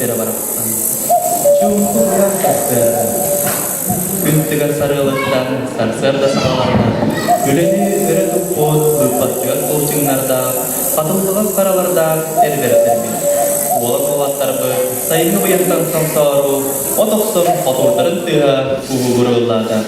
сирэ барахсан. Чуумпу куйаар сарсыарда. Күн тыгар сарыалыттан сарсыарда саҕаланна. Үлэни өрө туппут, быыппастыгас былчыҥнардаах, хатыллыгас харалардаах эр бэртэрбит. Уолан уолаттарбыт сайыҥҥы быйантан сомсоору от охсон хотуурдарын тыаһа кууһугуруллаата.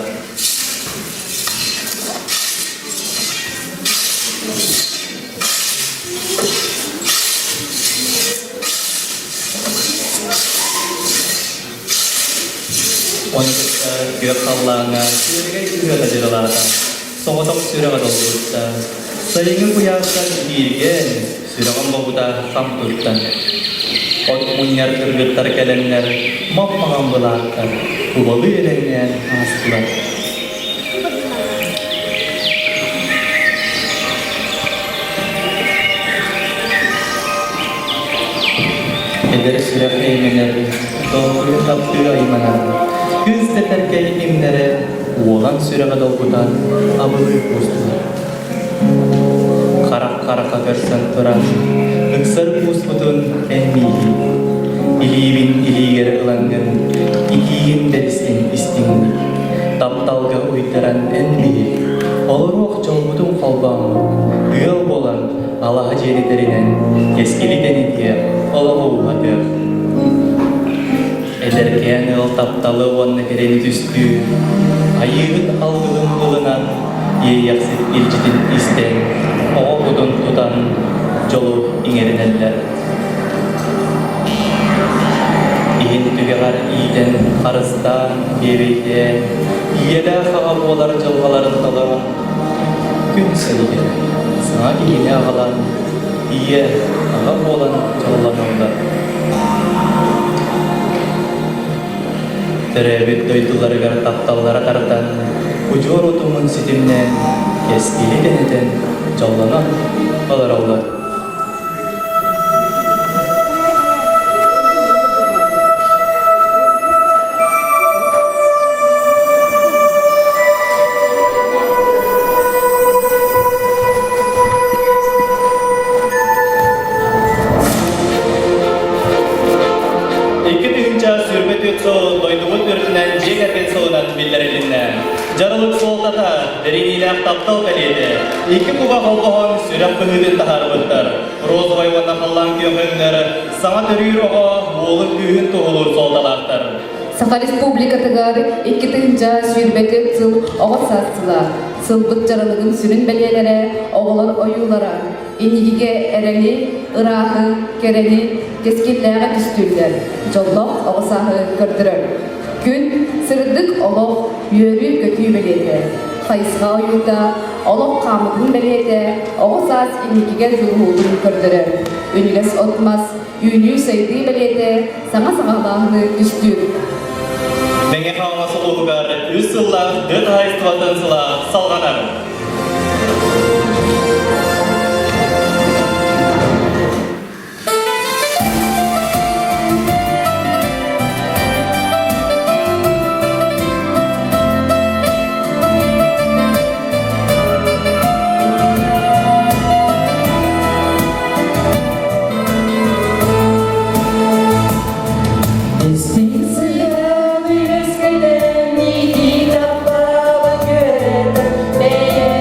Ону кытта күөх халлааҥҥа күөрэгэй кыһыата дьырылаата, соҕотох сүрэҕэ долгутта. Сайыҥҥы куйаастан итииргээн, сүрэҕин бобута хам тутта. От мунньар кыргыттар кэлэннэр мап-маҥан былааттар кубалыы элэҥнээн аастылар. Эдэр сүрэх эймэнэр, долгуйа таптыы айманар, кыыс тэтэркэй имнэрэ уолан сүрэҕэ долгутан абылыы куустулар. Харах харахха көрсөн туран, ыксар кууспутун эн миигин, илиибин илиигэр ылаҥҥын, итиигин бэристиҥ истиҥник, тапталга уйдаран эн биһик, олоруох дьолбутун холбооммут, ыал буолан алаһа дьиэни тэринэн, кэскили тэнитиэх, олоҕу ууһатыах. Эдэркээн ыал тапталы уонна кэрэни түстүү, айыыһыт алгыһын ылынан, иэйэхсит илдьитин истэн, оҕо кутун тутан, дьолу иҥэринэллэр. Иһин түгэҕэр иитэн, харыстаан, биэбэйдээн, ийэлээх аҕа буолар дьылҕаларын толорон, күн сиригэр саҥа киһини аҕалан, ийэ, аҕа буолан дьоллоноллор. Төрөөбүт дойдуларыгар тапталлара тардан, удьуор утумун ситимнээн, кэскили тэнитэн, дьоллонон олороллор. 2024 сыл дойдубут үрдүнэн дьиэ кэргэн сылынан биллэрилиннэ. Дьарылык суолтата, бэриниилээх таптал бэлиэтэ. Икки куба холбоһон сүрэх быһыытын таһаарбыттар. Розовай уонна халлаан күөх өҥнөр саҥа төрүүр оҕо уолун күүһүн туһулуур суолталаахтар. Саха Республикатыгар 2024 сыл оҕо саас сыла. Сылбыт дьаралыгын сүрүн бэлиэлэрэ оҕолор ойуулара, инникигэ эрэли, ырааһы, кэрэни, кэскиллээҕи түстүүллэр, дьоллоох оҕо сааһы көрдөрөр. Күн, сырдык олох, үөрүү-көтүү бэлиэтэ. Хайысха ойуута, олох хаамытын бэлиэтэ, оҕо саас инникигэ дьулуһуутун көрдөрөр. Үнүгэс от-мас, үүнүү-сайдыы бэлиэтэ, саҥа саҕалааһыны түстүүр. Мэҥэ Хаҥалас улууһугар үс сыллаах тыа хаһаайыстыбатын сыла салҕанар. Истиҥ сыһыан үөскэтэн, иитии таптала күөрэтэн, бэйэ.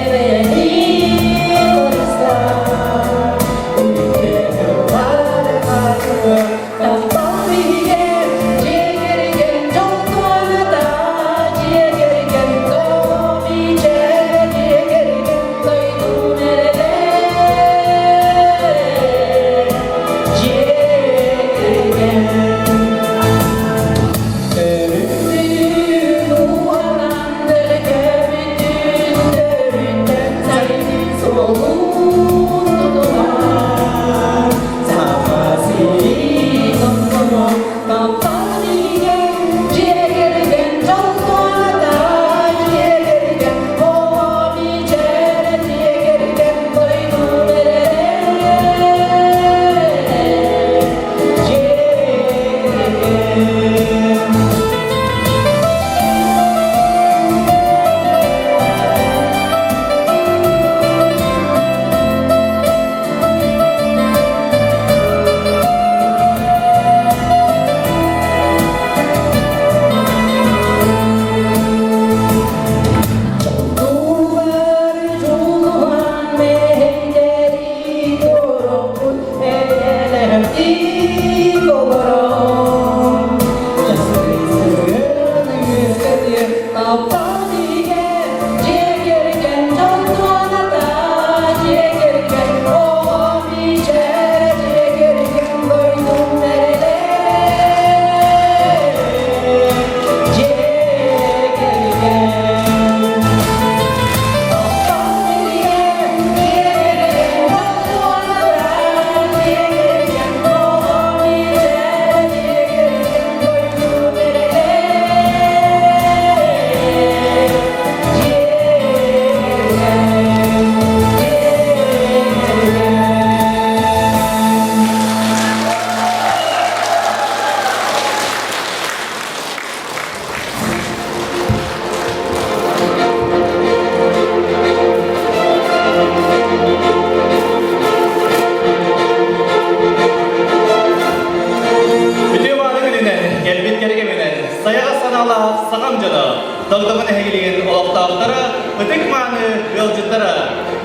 баҕалаах сахам дьоно, Догдоҥо нэһилиэгин олохтоохторо, ытык-мааны ыалдьыттара,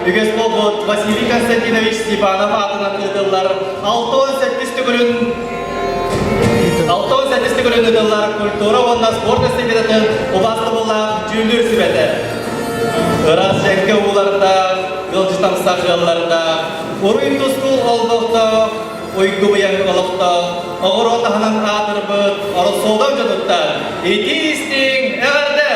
үгэс буолбут Василий Константинович Степанов аатынан ыытыллар 68 төгүлүн 68 төгүлүн ыытыллар культура уонна спорт эстафетатын убаастабыллаах дьүүллүүр сүбэтэ. Ыраас дьэҥкэ уулардаах, ыалдьытамсах ыаллардаах, уруй-тускул олбохтоох, уйгу-быйаҥ олохтоох, оҕуруот аһынан аатырбыт Ороссолдон дьонуттан итии-истиҥ эҕэрдэ!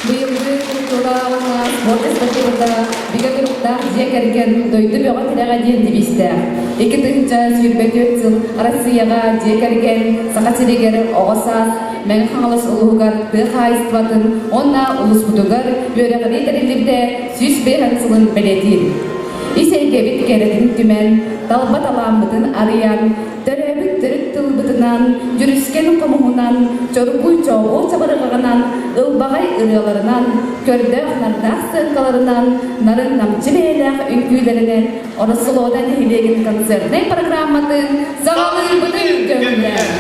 Быйылгы культура уонна спорт эстафетата бигэ туруктаах дьиэ кэргэн дойду бөҕө тирэҕэ диэн девизтээх. 2024 сыл Россияҕа дьиэ кэргэн, Саха сиригэр оҕо саас, Мэҥэ Хаҥалас улууһугар тыа хаһаайыстыбатын уонна улууспутугар үөрэҕирии тэриллибитэ 105 сылын бэлиэтиир. Ис эйгэбит кэрэтин түмэн, талба талааммытын арыйан, төрөөбүт төрүт тылбытынан, дьүрүскэн хомуһунан, чоргуй чообуо чабырҕаҕынан, ылбаҕай ырыаларынан, көрдөөх-нардаах сыаҥкаларынан, нарын-намчы бэйэлээх үҥкүүлэринэн Ороссолуода нэһилиэгин концертнай программатын саҕалыырбытын көҥүллээн.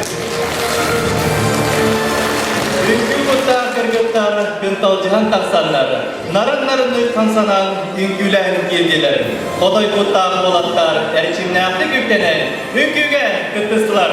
Үҥкүү куттаах кыргыттар кынталдьыһан тахсаннар, нарын-нарыннык хамсанан үҥкүүлээн киирдилэр. Хотой куттаах уолаттар эрчимнээхтик үктэнэн үҥкүүгэ кыттыстылар.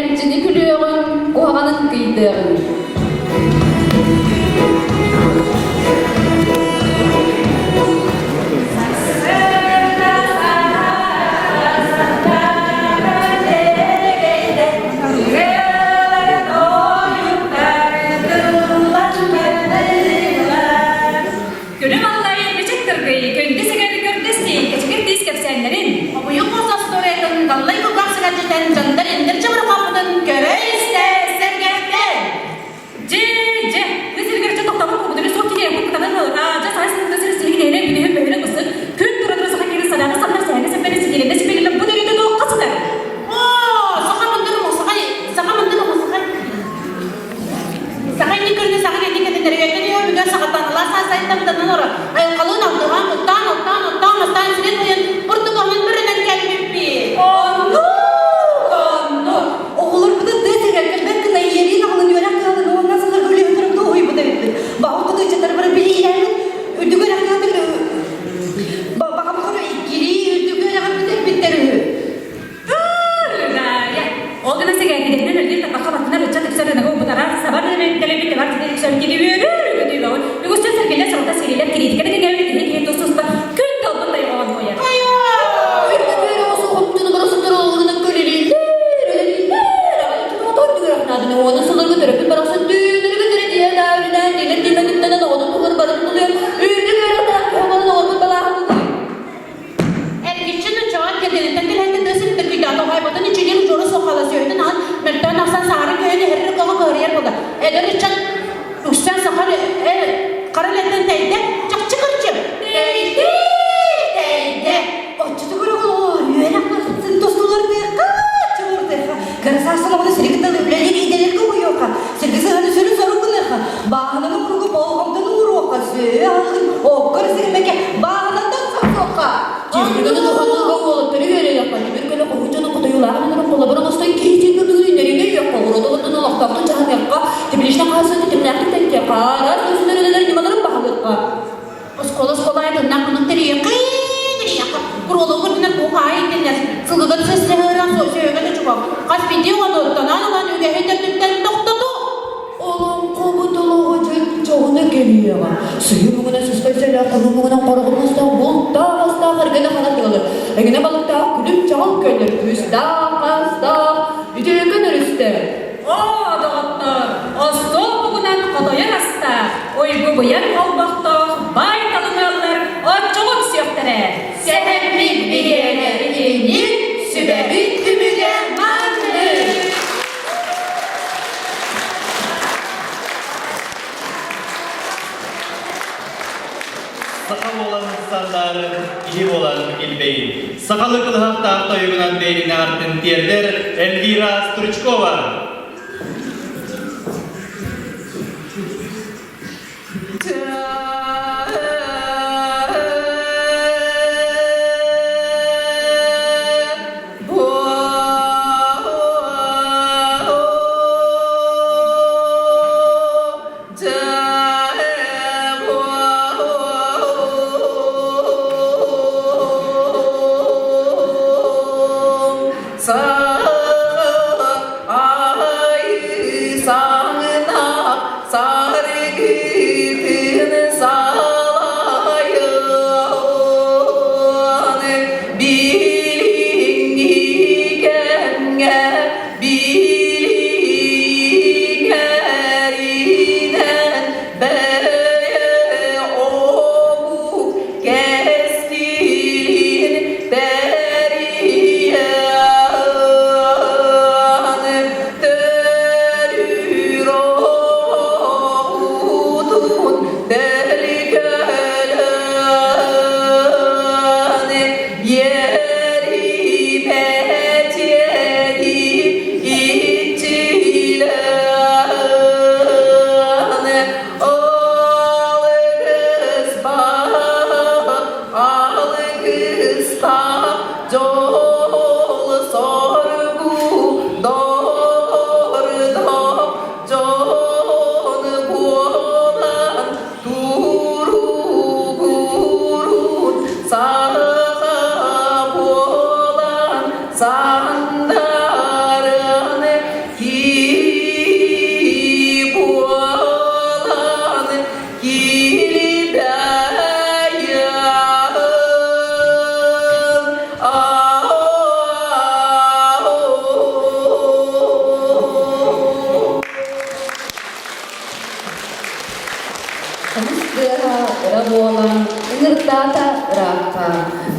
Кэмчини күлүөҕүҥ, куһаҕанын кыйдыаҕыҥ. Күлүм аллайы бичик кыргый, күндү сэгэр көрдөстүү, кэчигир тиис кэпсээннэрин. Обуйук муус остуоруйатын даллай кулгаах сыгардьытан дьонтон индир чабырҕаппытын көрө-истэ сэргэхтэ. Дьэ, дьэ, тыа сиригэр дьэ тохтобул кубутуну суох киһи кутанан ылына, дьэ саас тыа сир сиригин эһинэн бүнүһүн бөһүнэ бысыт, күн тура тура саха киһи санааны самнар сэһэни сэппэни ситиилэннэ сиппилилэн бу дөрүтэ туохха сытар? Оо, саха мындыр мусахай, саха мындыр мусахай. Саха инник көрүнэ саха кэнник кэтиннэригэр кэлиэ бүгэн сахаттаналаа саасайттамтанан ора айылҕалыын алтыһан куттаан оттаан оттоон мастаан сирин уйан бурдук оһун бүрүнэн кэлбиппит. Оннук, оннук. Оҕолорбутун тыа сиригэр кэлбэт гына ийэлиин аҕалын үөрэх кыһалын уонна сылларга үлэһиттэрбит уһуйбут эбиппит. Баҕа кутуйчаттар бары билиилээммит үрдүк үөрэх кыһатыгар баҕабыт иккилии үрдүк үөрэҕин бүтэрбиттэр үһү. Тыынаайа. Ол гына сэгээккитинэн өлгүн таппакка баттына бычча тупсар ынаҕы бутарар сабар элементтэри табар ситэ үксэргини үөрөр үгүтүүбэҕин үгүстэн сэргэлэр сорохтор сириилэр кириитикэ да кэҥээбит киһи киһи тус туспа күн талбын тайҕаҕын буойар. Үрдүк үөрэҕи суохумтуну барасыттар олоҕунан көлөлүүллэр, үлэлииллэр, аҕайчы тоҕотор нааданы уонна сылларга төрөппүт барахсан түүннэргэ төрөтүйэн аабынан диэлэр диэмэтиттэнэн оҕотун туһугар барын тулуйан үрдүк үөрэхтээх киһи оҥорон оҕорбут балааһын Эргиччи нуччаҕа кэргэниттэн кэлэһиннэ тыа сириттэн күйдээх тоҕойботун иччилиир удьуору суоххала сүөһүтүн аһан мөлтөөн ахсан саһарын көһөн эһэрир көҕө кыһарыйар буолла. Эдэр ыччат үксэн саха хара үлэттэн тэйдэ, чахчы кырдьык. Тэйдэ, тэйдэ. Оччотугар оҕолоор, үөрэх барытын тостулардыахха, чугурдыахха. Кырасаастан оҕону сири кытта үлэлиир идэлэргэ угуйуохха, сиргэ сыһыаны сүрүн сорук гыныахха, бааһынаны куруук болҕомтону ууруохха, сүөһү аһылыгын окко эрэ сирмэккэ бааһынаттан сохсуохха. Техниканы туһаныыга уолаттары үөрэниэххэ, тимир көлө хоһуун дьону хотойуулаах ынырык холобур оҥостон киһи кырдыгын үүннэриигэ өйүөххэ, оҕуруот олордон олохтоохтук дьаһаныахха, тепличнэй хаһаайыстыбаны тэтимнээхтик тэнитиэххэ, араас өссүнэр үлэлэр ньымаларын баһылыахха. Оскуола оскуола айдыннаах мунун тэрийэххэ тэрийэххэ куруолугу үрдүнэн куһаайы иттиннэр сылгыга сыһыаран сөһөҕө да чугас хас биирдии оҕону тоноон ылан үгэһи төрдүттэн тохтоту Олоҥхобут олоҕо дьон дьоһуна кэлиэҕэ. Сыһыы муҥунан сыспай сэлээх, хонуу муҥунан хороҕор мастаах, бултаах астаах эргэнэ ханан тыалар. Эҥинэ балыктаах күлүм-чаҕыл көнөр, күүстээх астаах, үтүөкэн өрүстэр. Оо, доҕоттор, остуол бугунан хотойор астаах, уйгу-быйар олбохтоох баай талын ыаллар оччоҕо үксүөхтэрэ. Сэһэммит биһиэнэ итинник, сүбэбит түмүгэ маннык. Саха буолан сандаарын, киһи буолан илбэйин. Сахалыы кылыһахтаах тойугунан бэйэтин аартын тиэрдэр Эльвира Стручкова. Са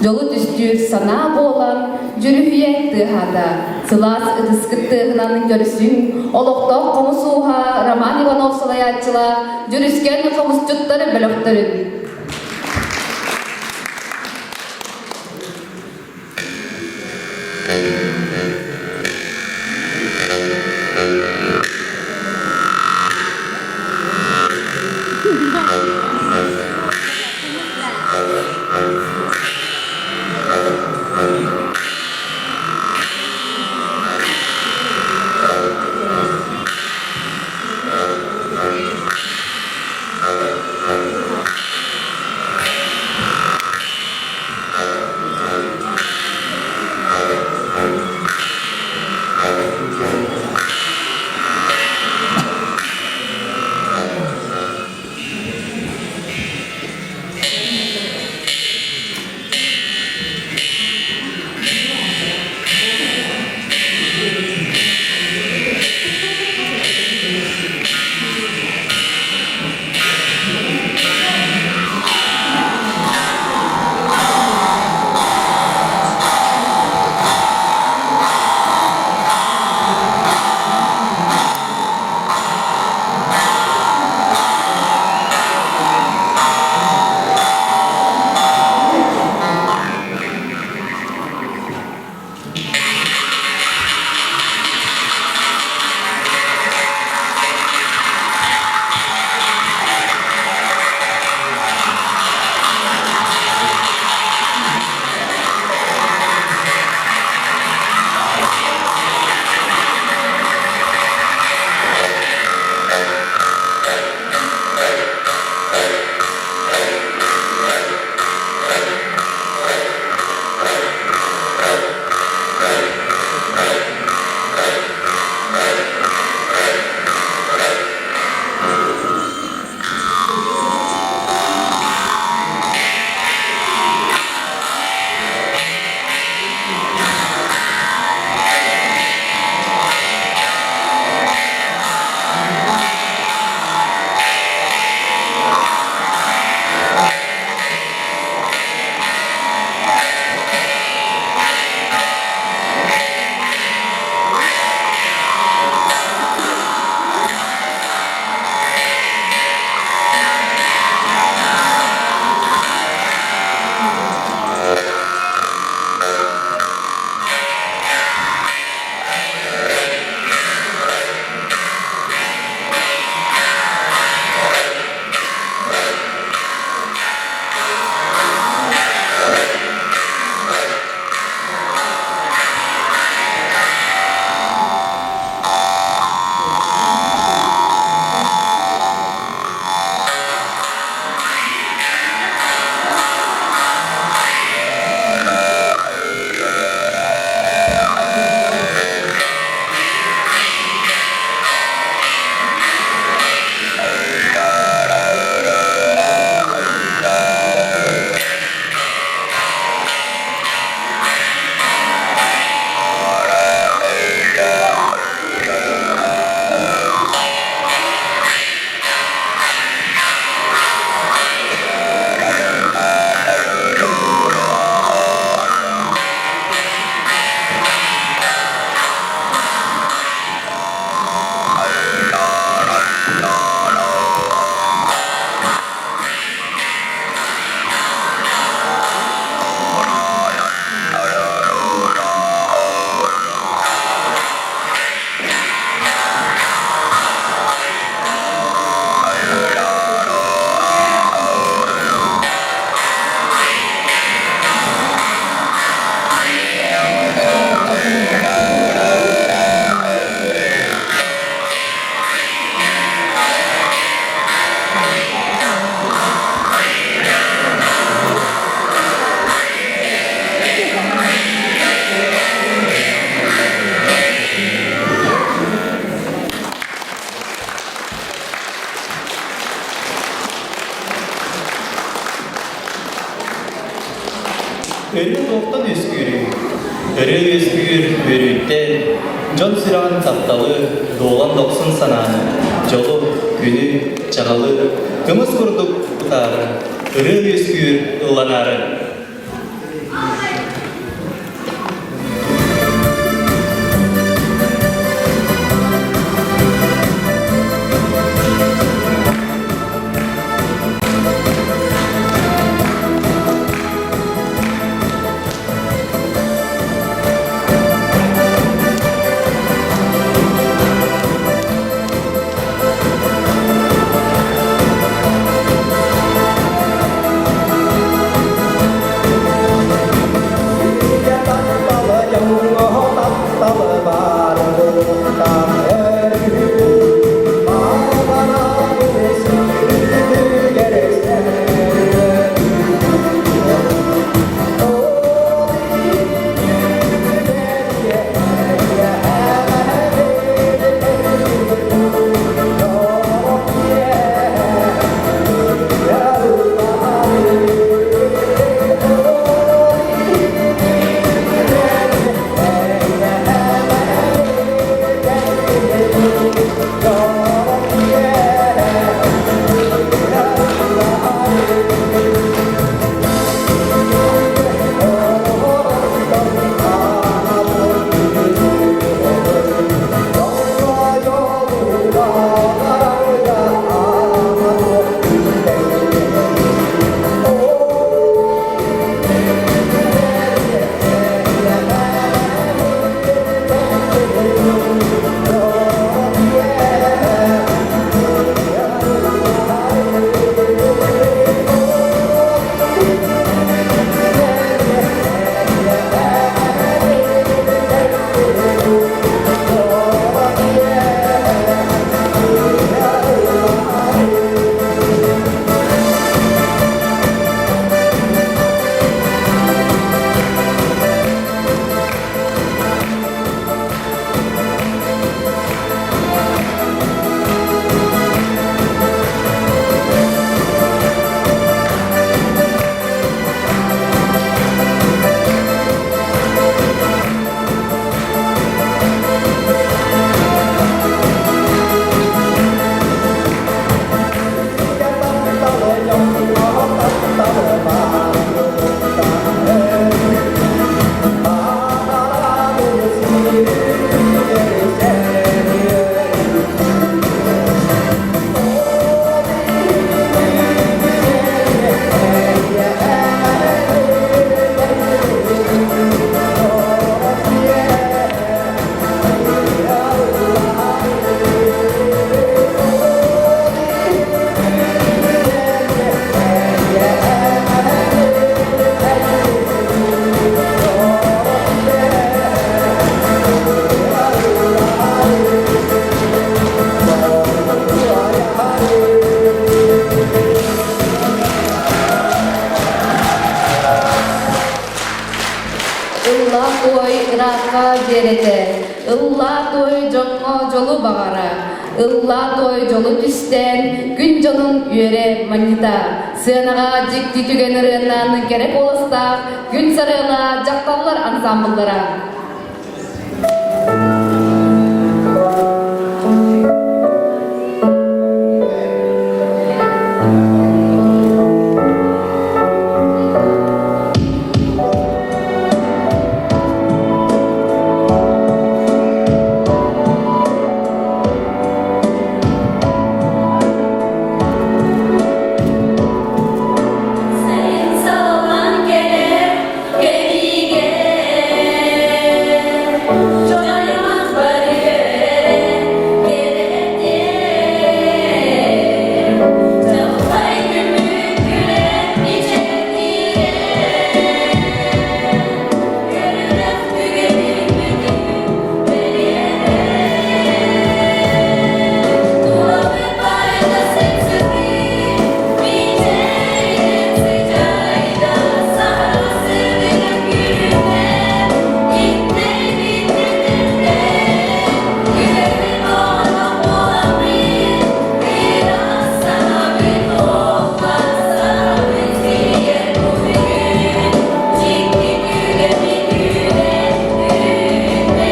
Дьолу түстүүр санаа буолан, дьүрүһүйэ тыаһаата. Сылаас ытыскыт тыаһынан көрсүҥ, олохтоох хомус ууһа Роман Иванов салайааччылаах Дьүрүскэн хомусчуттар бөлөхтөрүн. Өрүү туохтан үөскүүрүй? Өрүү үөскүүр үөрүүттэн, дьон сүрэҕин тапталы, дуолан дохсун санааны, дьолу, күнү, чаҕылы, кымыс курдук утаары, ырыа үөскүүр ылланаары. дьиэрэтэ, ыллаа туой дьоҥҥо дьолу баҕара, ыллаа туой дьолу түстээн, күн дьонун үөрэ манньыта. Сыанаҕа дьикти түгэн ырыанан кэрэ куоластаах күн сарыала дьахталлар ансаамбыллара. Сайын саллан кэлэр кэригэ Дьон барыгар кэрэтиэн Чаҕылхай күммүт күлэн мичээрдиирэ Көрүлэх түгэнин бүтүн бэлиэтэ Тулабыт барыта сып-сытыы Мичээринэн сыдьаайда Саһарҕа сырдыгар күлүмнэ Иттэрбит этэрдэ Үөрбүт оҕото буоламмыт Ыраас санаабыт туолбат Сахабыт сиригэр бу бүгүн Дьикти түгэммит үүнэн үүннэ Дьикти түгэммит үүнэн үүннэ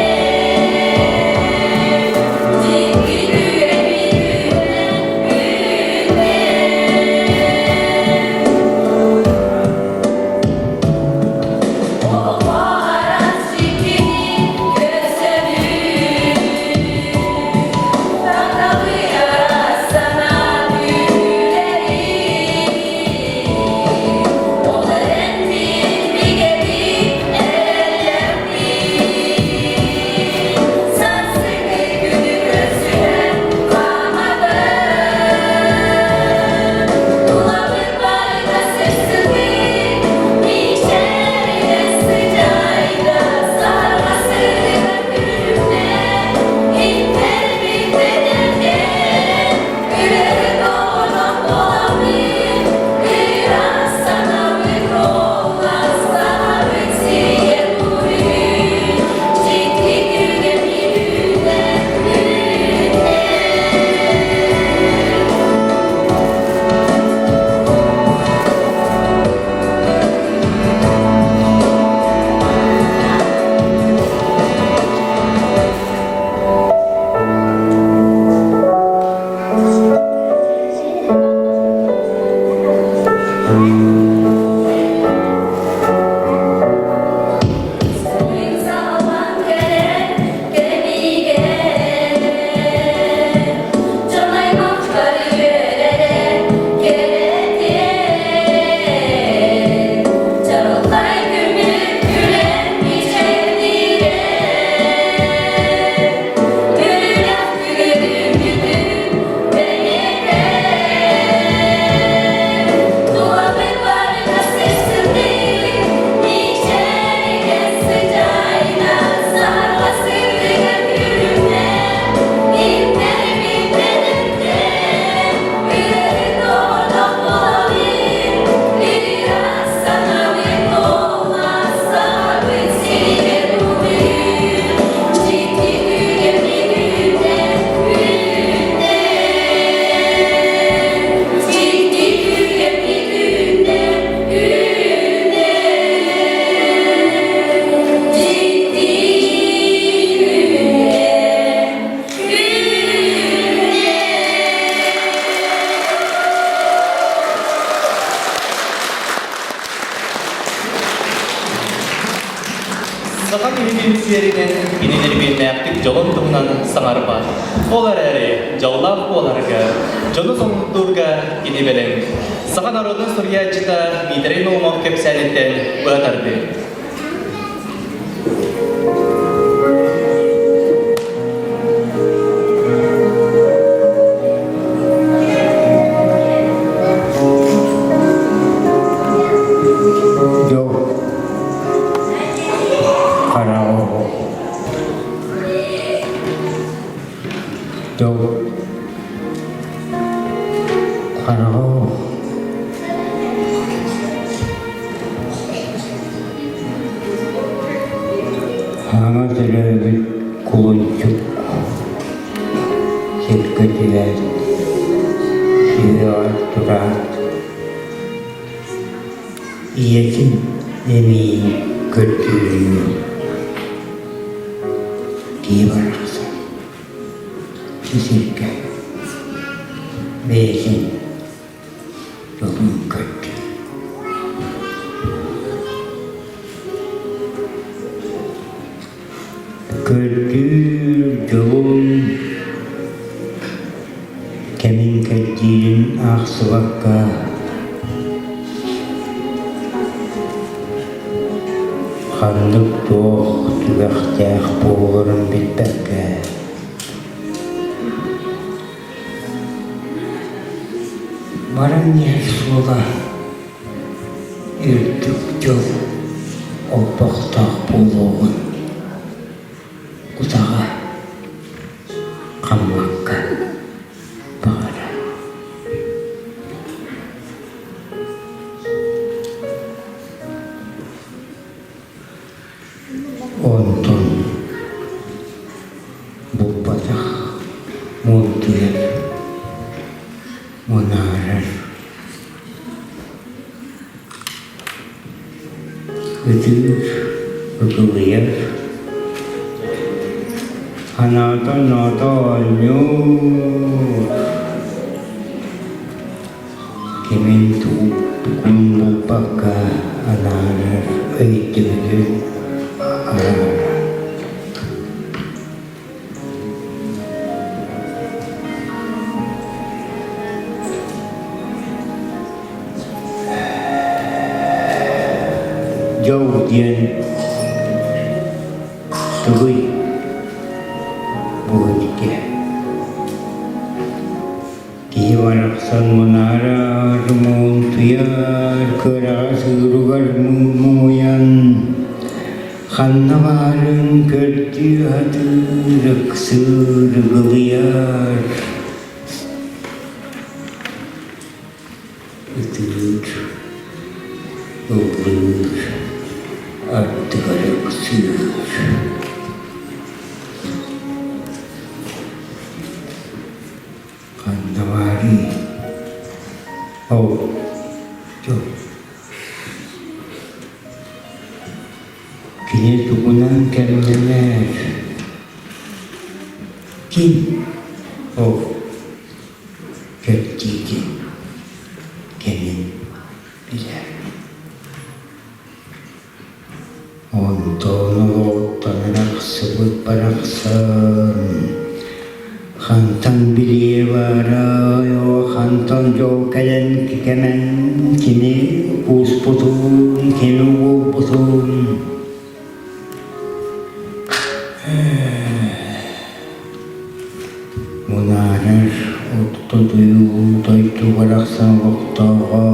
Олоххо араас дьиктини көрсөбүт Тапталы араас санаа күүтэрин Ол эрэн мин бигэтик эрэллэхпин Сарсыҥҥы күнү көрсүһэн хаамабын Тулабыт барыта сып-сытыы Мичээринэн сыдьаайда Саһарҕа сырдыгар күлүмнэ Иттэрбит эдэрдэр Үлэһит оҕото буоламмыт Ыраас санаабыт буолла Сахабыт сиригэр бу бүгүн Дьикти түгэн үүннэ үүннэ. Сайын саҕалаан кэлэр кэмигэр Дьон аймахтар үөрэрэ кэрэтиэн Чаҕылхай күммүт күлэн мичээрдиирэ Күлүмэх күлүммүтүн бэлиэтэ Тулабыт барыта сып-сытыы Мичээригэр сыдьаайда Саһарҕа сырдыгар күлүмнэ Иттэрбит эдэрдэр Үлэһит оҕотох буолабыт Ыраас санаабыт туолла Сахабыт сиригэр бу бүгүн Дьикти түгэммит үүннэ үүннэ Дьикти түгэммит үүннэ үүннэ Дьикти күннэ үүннэ. Саха киһитин сиэринэн кинилэрбиэннээхтик дьолун туһунан саҥарбат. Ол эрээри дьоллоох буоларга, дьону соҥнуурга кини бэлэм. Саха норуотун суруйааччыта Дмитрий Наумов кэпсээниттэн быһа тардыы. Дьол хараҕа Дьол хараҕа Саҥа төрөөбүт кулунчук сиргэ түһээт, сүһүөҕэр тураат, ийэтин эмиийин көрдүүрүнүү киһи барахсан сиргэ бэйэтин дьолун көрдө. Көрдүүр дьолун кэмин кэрдиирин аахсыбакка ханнык туох түгэхтээх буоларын билбэккэ Баран иһэр суола үрдүк дьол олбохтоох буолуоҕун утаҕа хаммакка баҕарар. Онтон булбатах муунтуйар, мунаарар. Ытыыр, ытылыйар, санаата-оноото оонньуур. Кимин тугун булбакка анаарар өйдөбүлү араарар. Дьол диэн тугуй бугунки Киһи барахсан мунаарар, муунтуйар, кыараҕас ыыругар муҥуйан, ханна баарын көрдүү сатыыр, ыксыыр, ыгылыйар. Ытыыр, ыллыыр, ардыгар ыксыыр. Ханна баарый? Ол дьол. Кини тугунан кэмнэнэр? Ким ол кэрдиитин кэмин билэр? Онтон олоҕуттан арахсыбыт барахсан хантан билиэ баарай, хантан дьол кэлэн кэмэн кини кууспутун, кини уолбутун Мунаарар оттодуйуу дойду барахсан олохтооҕо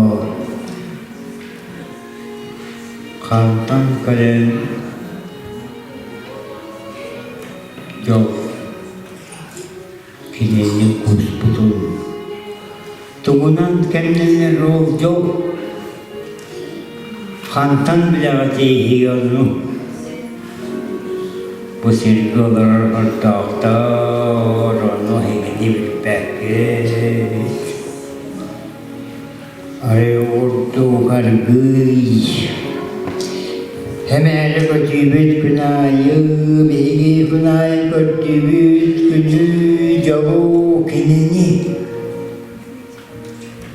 Хантан кэлэн дьол кинини кууспутун тугунан кэмнэнэр ол дьол хантан билэҕитий эһиги ону бу сиргэ олорор ордоохтор ону эһигини билбэккит Арай ордук аргыый Эмээри көтүүбүт күн аайы, биһиги күн аайы көрдүүбүт күнү, дьолу, кинини.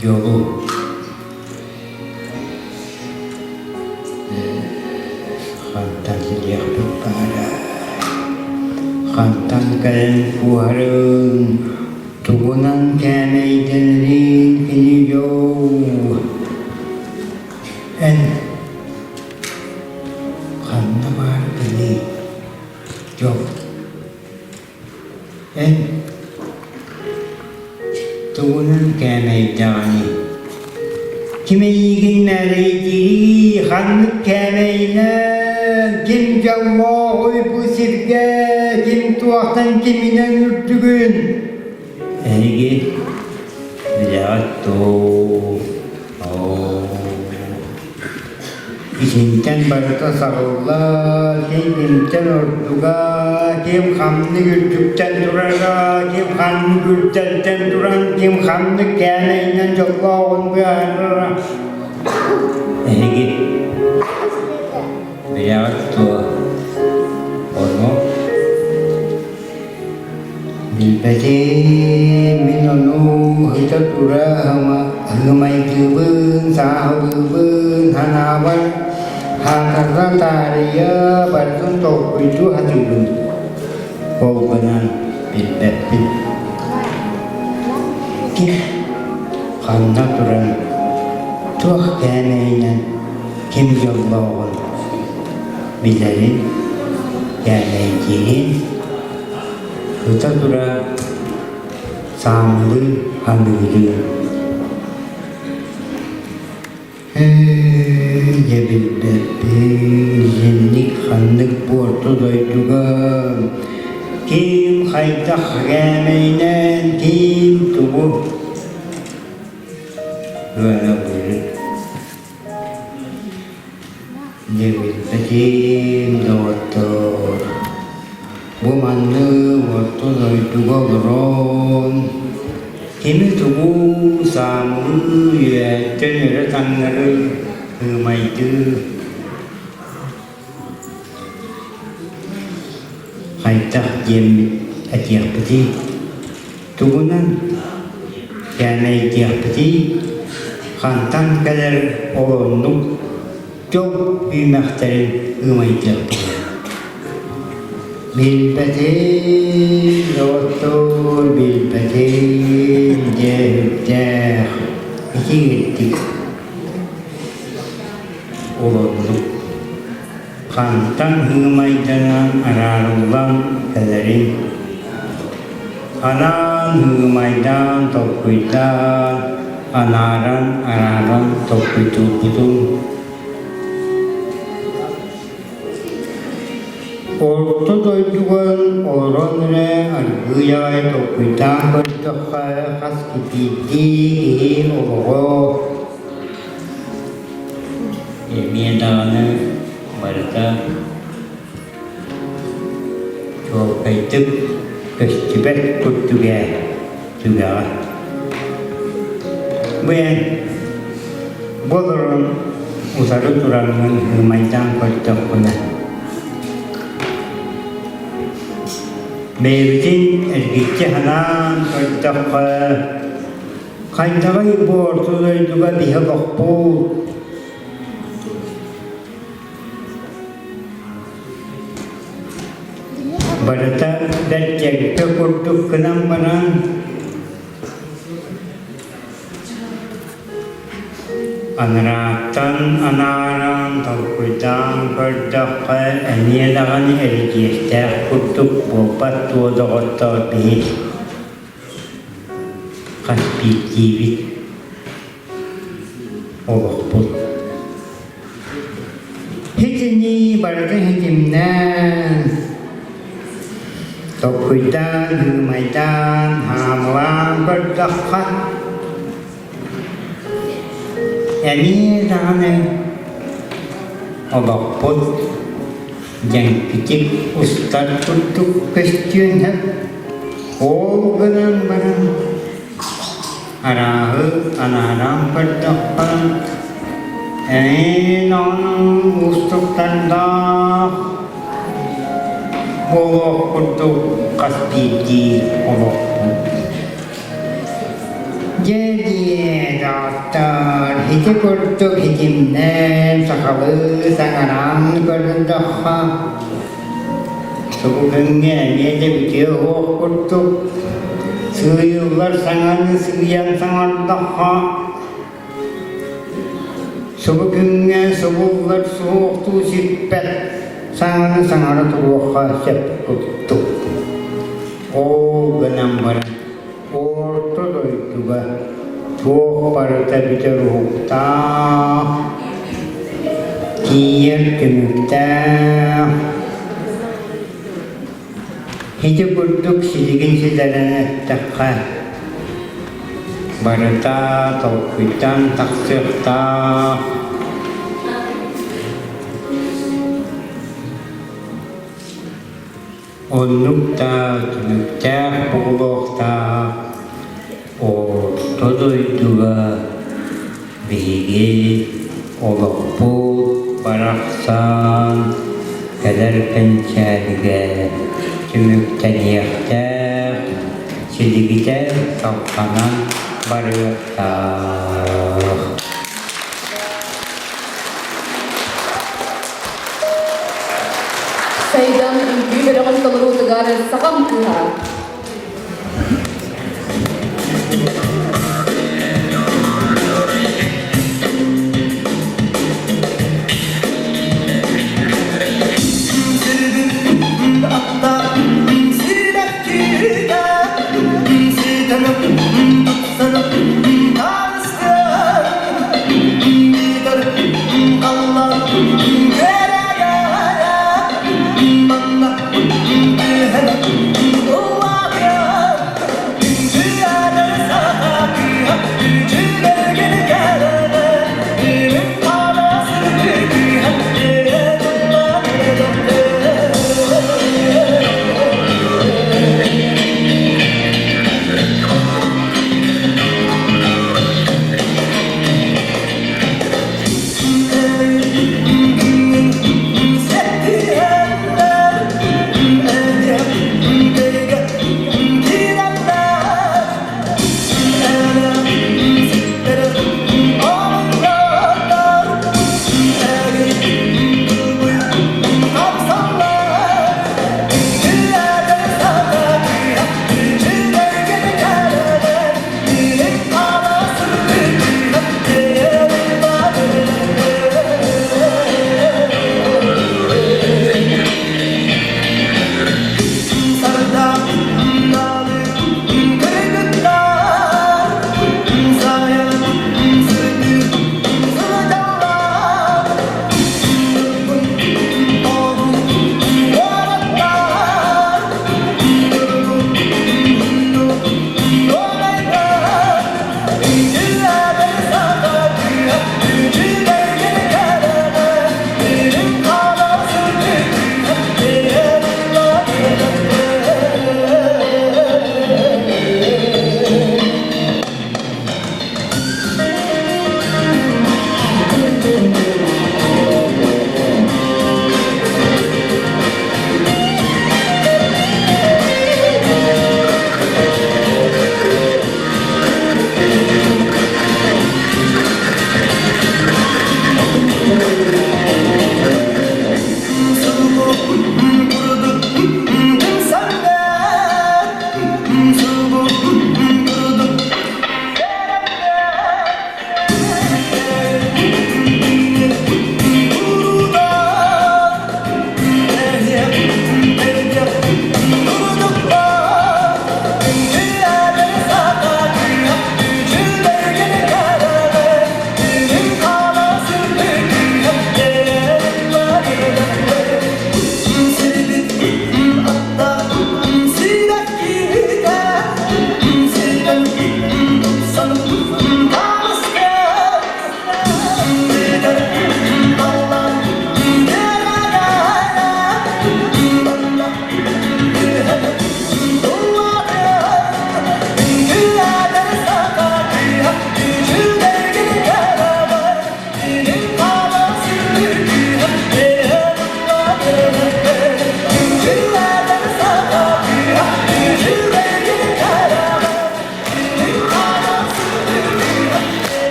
Дьолу. Хантан билиэхпит баара? Хантан кэлэн куоһарын, Тугунан кээмэйдэнэрин кини дьол Эн ханна бааргыный дьол Эн тугунан кээмэйдэҕиний Ким эйиигин мээрэйдиирий ханнык кээмэйинэн ким дьоллооҕуй бу сиргэ ким туохтан киминэн үрдүгүн Эһиги билэҕит дуу? Оо, итинтэн. Кимтэн барыта саҕыллар, ким кимтэн ордуга, ким ханнык үрдүктэн турара, ким ханнык үрдэлтэн туран, ким ханнык кээмэйинэн дьоллооҕун быһаарара. Эһиги бэйэҕит дуо ону Билбэтим, мин ону ыта тура ыһымайдыыбын, сааһылыыбын, санаабар хаатарга таарыйа барытын толкуйдуу сатыыбын. Ол гынан билбэппин. Ким ханна туран, туох кээмэйинэн ким дьоллооҕун билэрин, кээмэйдиирин Ыта тура саамылыы аныылыы Ээ, дьэ билбэппин, итинник ханнык буорта дойдуга ким хайдах кээмэйинэн ким тугу ыанабырын Дьэ билбэтим, доҕоттоор, бу маннык орто дойдуга олорон, кими-тугу саамылыы үөһэттэн өрө таҥнары ыымайдыы хайдах диэммит этиэхпитий, тугунан кээмэйдиэхпитий, хантан кэлэр ол оннук дьол үүмэхтэрин ыымайдыахпытый. Билбэтим, доҕоттоор, билбэтим, дьэ үрдээх, итиирдик олордук. Хантан ыымайданан араарыллан кэлэрин, анаан ыымайдаан толкуйдаан, анааран арааран толкуйдуурбутун Орто дойдуга олорон эрэ аргыый аҕай толкуйдаан көрдөххө, хас биирдии киһи олоҕо Эмиэ даҕаны барыта чуолкайдык көстүбэт курдук ээ түгэҕэ. Бу эн бу олорон утары тураҥҥын ыымайдаан көрдөххүнэ бэйэбитин эргиччи санаан көрдөххө хайдаҕый бу орто дойдуга биһи олохпут Барыта бэрт дьэҥкэ курдук гынан баран анарааттан анааран толкуйдаан көрдөххө эмиэ даҕаны эридьиэстээх курдук буолбат дуо доҕоттоор биһи хас биирдиибит олохпут Итини барыта ситимнээн, толкуйдаан, ыымайдаан, хаамылаан көрдөххө, эмиэ даҕаны олохпут дьэҥкитик устар курдук көстүөн сөп. Ол гынан баран Арааһы анааран көрдөххө, эйиин ону уустуктардаах буолуох курдук хас биирдии олохпут. Дьэ диэ, доҕоттоор, ити курдук ситимнээн сахалыы саҥаран көрдөххө, Субу күҥҥэ эмиэ да бүтүө уох курдук сыыйыллар саҥаны сыыйан саҥардахха субу күҥҥэ субуллар суохтуу сиппэт саҥаны саҥара туруохха сөп курдук. Ол гынан баран орто дойдуга туох барыта бүтэр уһуктаах, тиийэр түмүктээх. Ити курдук силигин ситэрэн эттэххэ, барыта толкуйтан тахсыахтаах. Оннук да түмүктээх буолуохтаах Орто дойдуга биһиги олохпут барахсан кэлэр кэнчээригэ түмүктэниэхтээх, силигитэ салҕанан барыахтаах. Сайдан үҥкүү бөлөҕүн толоруутугар сахам кыыһа.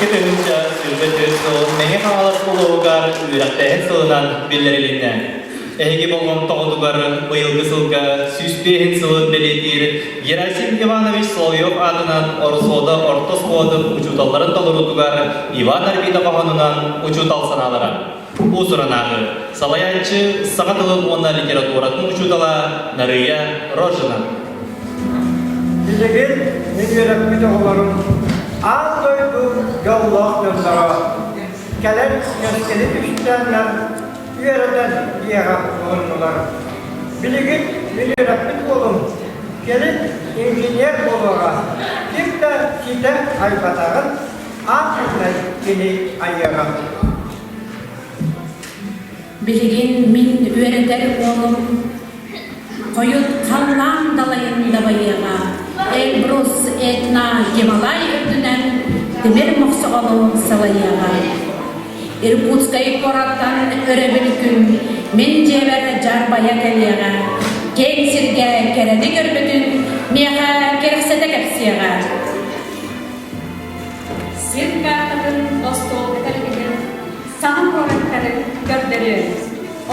2024 сылын Мэҥэ Хаҥалас улууһугар үөрэхтээһин сылынан биллэрилиннэ. Эһиги болҕомтоҕутугар быйылгы сылга 105 сылын бэлиэтиир Герасим Иванович Соловьев аатынан Орсуода орто оскуолатын учууталларын толоруутугар Иван Арбита хоһоонунан учуутал санаалара. Уус-уранааҕы салайааччы саха тылын уонна литературатын учуутала Нарыйа Рожина. Билигин мин үөрэппит оҕолорум аан дойду дьоллоох дьонноро кэлэн кэскили түстээннэр үөрэтэн дьиэҕэ уһуннулар. Билигин мин үөрэппит уолум кэлин инженер буолуоҕа, ким да ситэ айбатаҕын аан маҥнай кини айыаҕа. Билигин мин үөрэтэр уолум хойут халлаан далайын дабайыаҕа, Эльбрус Этна Гималай үрдүнэн тимир мохсоҕолу салайыаҕа. Иркутскай куораттан өрөбүл күн мин дьиэбэр дьаарбайа кэлиэҕэ, киэҥ сиргэ кэрэни көрбүтүн миэхэ кэрэхсэтэ кэпсиэҕэ. Сир каартатын остуолга тэлгэтэн саҥа куораттары көрдөрүө.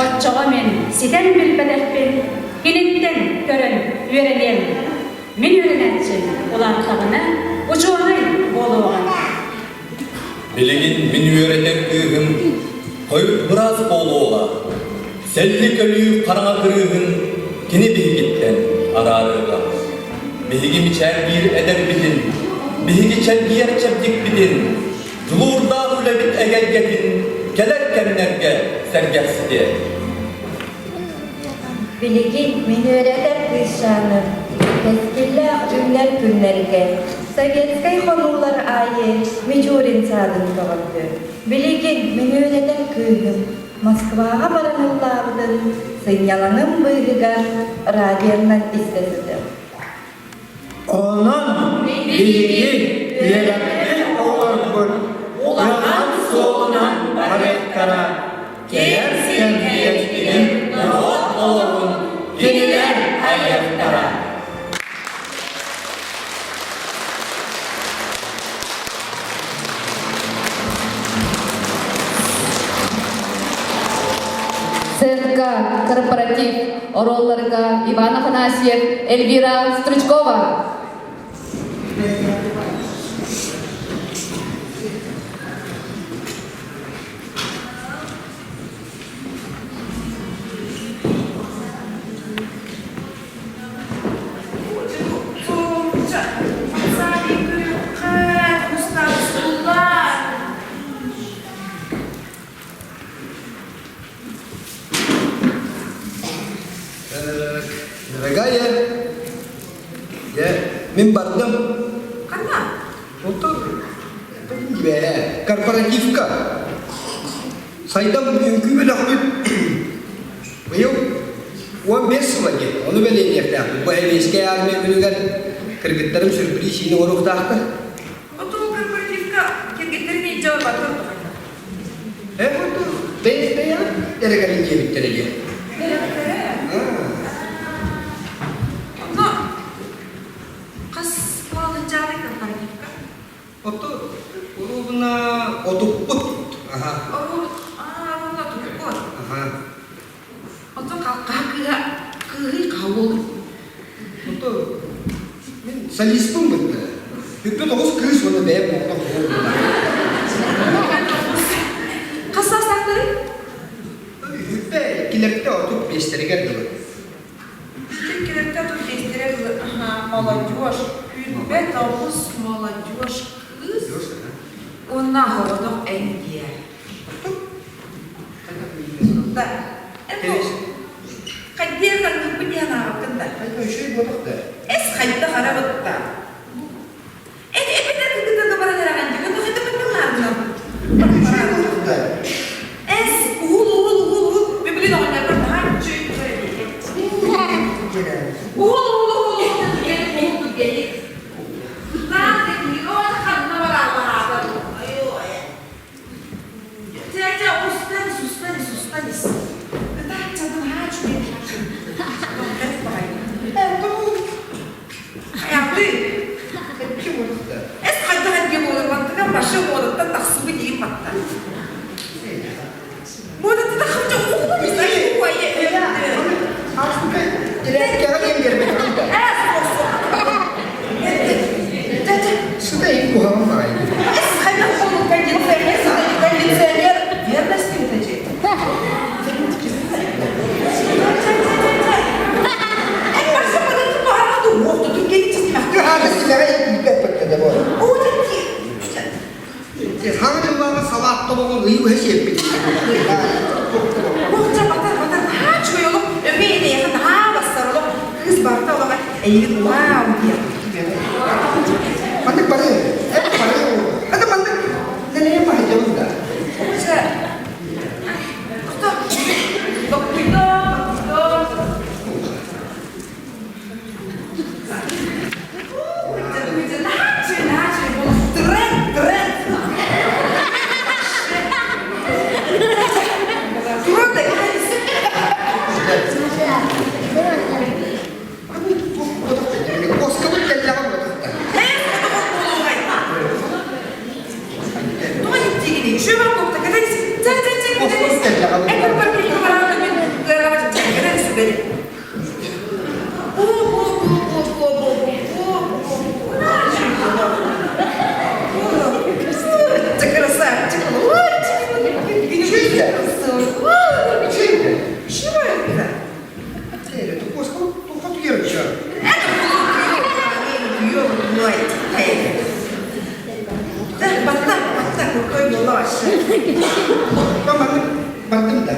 Оччоҕо мин ситэн билбэтэхпин киниттэн көрөн үөрэниэм. Мин үөрэнээччим улааттаҕына учуонай буолуоҕа. Билигин мин үөрэтэр кыыһым хойут быраас буолуоҕа. Сэллик өлүү хараҥа кырыыһын кини биһигиттэн араарыаҕа. Биһиги мичээрдиир эдэрбитин, биһиги чэлгийэр чэбдикпитин, дьулуурдаах үлэбит эгэлгэтин кэлэр кэмнэргэ сэргэхситиэ. Билигин мин үөрэтэр кыысчааным кэскиллээх үүнэр күннэргэ советскай хонуулар аайы Мичурин саадын көҕөрдү. Билигин мин үөрэтэр кыыһым Москваҕа баран ыллаабытын сынньалаҥым быыһыгар радионан истэ сытым. Онон биһиги үөрэппит оҕолорбут улахан суолунан барыахтара, кэлэр кэмбиэрдэрин норуот олоҕун кинилэр айыахтара. Сценка, корпоратив, оруолларга Иван Афанасьев, Эльвира Стручкова. Дорогая, я мин бардым. Ханна? Оту корпоративка. Сайдам үҥкүү бөлөхпүт быйыл 15 сыла диэн, ону бэлиэтиэхтээхпит. Бу Сэбиэскэй армия күнүгэр кыргыттарым сюрприз иини оҥоруохтаахтар. Оту корпоративка кэргэттерин илдьэ барбаттар тухайда. Э, оту бэйэ эрэ диэбиттэрэ диэн. Бэйэҕиттэрэ? Онно хас буолан корпоративка? Оту уруубуна отуппут. Аха. Оруубуна отуппут. Аха. Оту хаһа кыыһа кыыһый хаһа Оту мин солиспын бытта. Бүппүт оҕус кыыс уонна бэйэм оҕотох уол Хас саастаахтарый? Үһүппэ иккилэртэ 35-тэригэр дылы. Иккилэртэ 35-тэригэр дылы. Аха, молодежь. Күүрбэт оҕус молодежь кыыс. Уонна оҕотох эн диэ. Да. Хайдиэр таҥныбыт диэн аабыккын да. Үчүгэй буолуох да. Эс хайдах ара бытта. Эт эпитер кытта баран эрэҕин дии. Онно хайдах быттыллааргынан. Үчүгэй буолуох да. Эс уһул уһул уһул уһул. Мен билин оҕонньорбор наһаа үчүгэй турар эбит. Уһул уһул уһул уһул түргэнник уһул түргэнник. Кытаан кэтиир оҕо ханна барааллаһаатар. Айоо Дядя, устань, устань, устань. Эс хайдах эргэ буолар мантыгар маша муодаттан тахсыбыт диир матта. Муодаттан тахсыбыт Сюда и кухонная. Кондиционер, кондиционер, верности это Хаҥа дьыллааҕы салаат тобоҕун ый быһа сиэппит. Кыыс барта олоҕо эйигин вау диэн. Маннык бары, эп бары. Это маннык нэлэйэн баһыйдабын да. Кто? Оскабыт кэллэҕэ буолуохта. Чего это? Бардым да.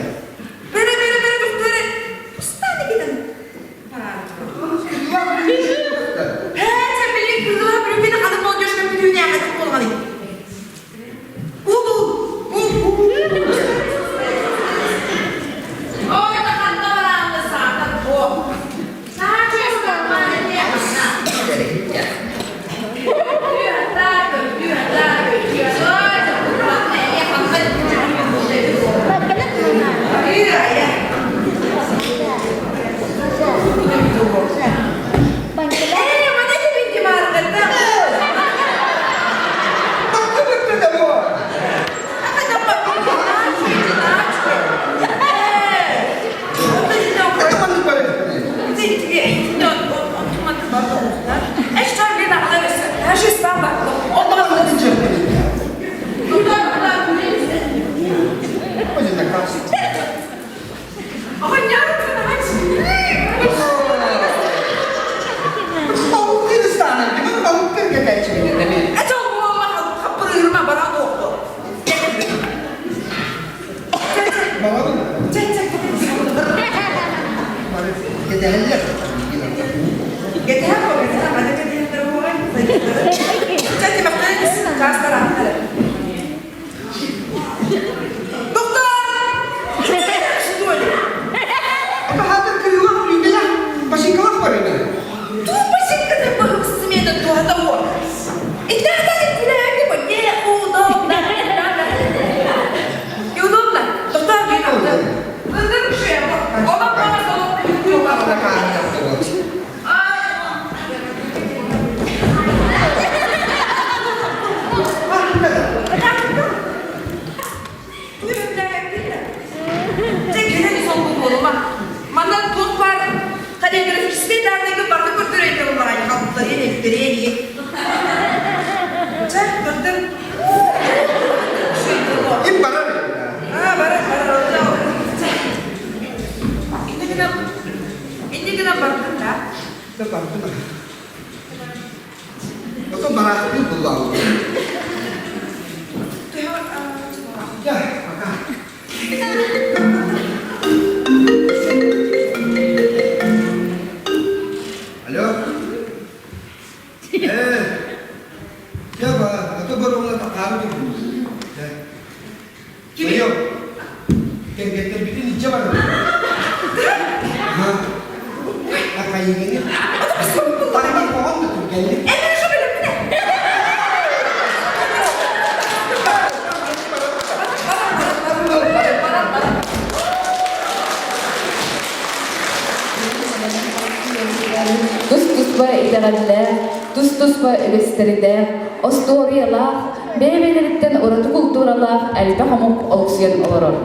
Тус-туспа итэҕэллээх, тус-туспа үгэстэрдээх, остуоруйалаах, бэйэ-бэйэлэриттэн ураты култууралаах элбэх омук олохсуйан олорор.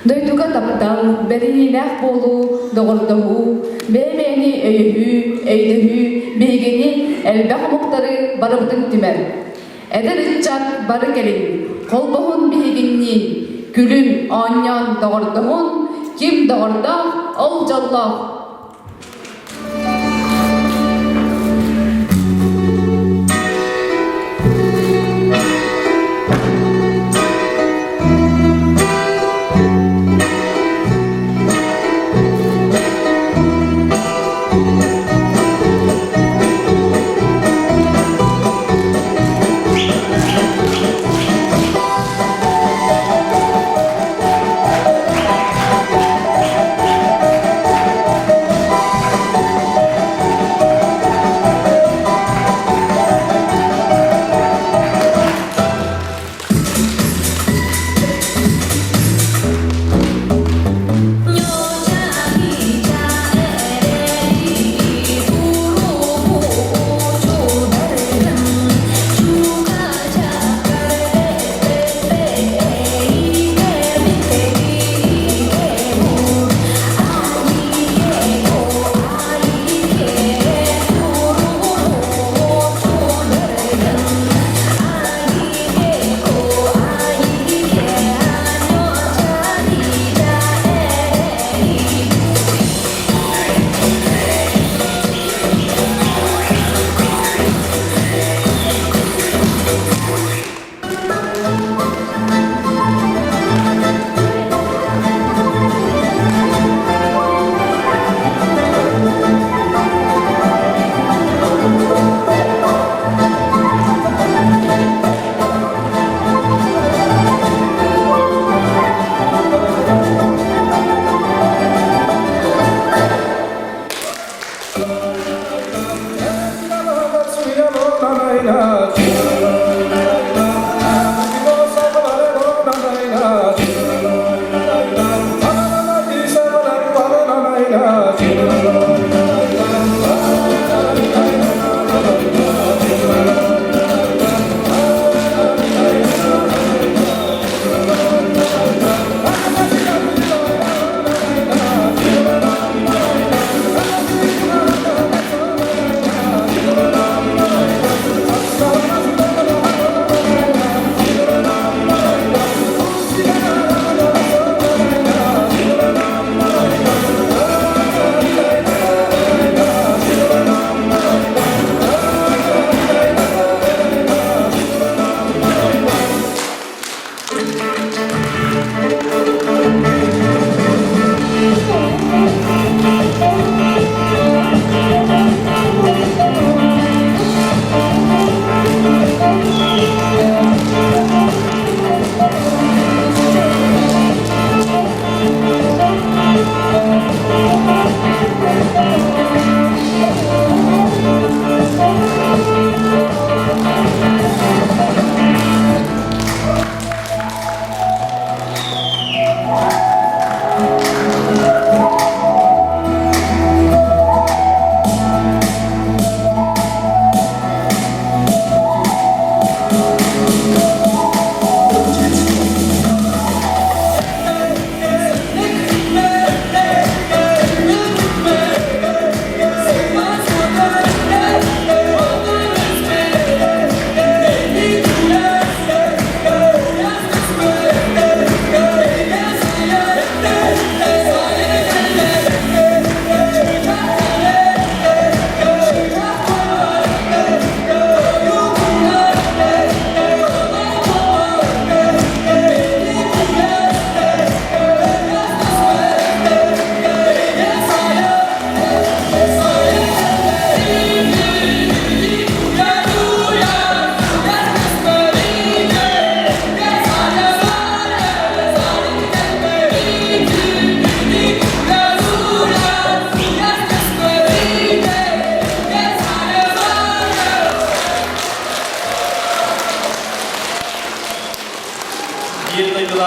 Дойдуга таптал, бэриниилээх буолуу, доҕордоһуу, бэйэ-бэйэни өйөһүү, өйдөһүү биһигини элбэх омуктары барыбытын түмэр. Эдэр ыччат бары кэлин, холбоһун биһигинниин, күлүм, оонньоон доҕордоһун, ким доҕордоох, ол дьоллоох.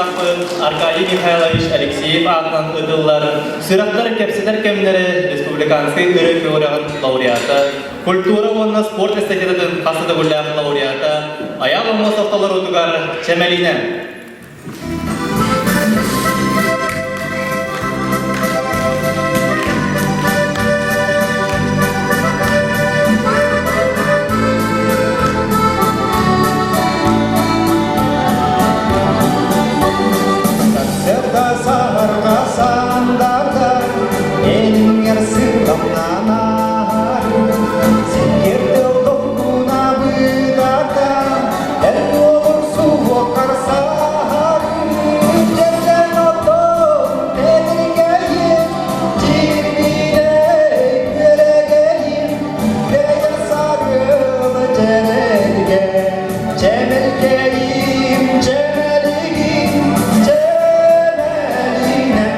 дойдулаахпыт Аркадий Михайлович Алексеев аатынан ыытыллар Сүрэхтэр кэпсэтэр кэмнэрэ республиканскай ырыа күрэҕин лауреата, культура уонна спорт эстафетатын хас да төгүллээх лауреата Айаал Аммосов толоруутугар Чэмэлиинэ. Сарсыарда саһарга сандаарда эниҥҥэр сыламнаан ааһарым. Сиккиэрдэл долгуна быытарда эр буолур суһуоххар саһарым. Дьэрдэн оттон тэтиргэйим, дьирбинэ күөрэгэйим, бэйэр сарыал дьэрэлгэ Чэмэлкэйим, чэмэлигим, чэмэлинэн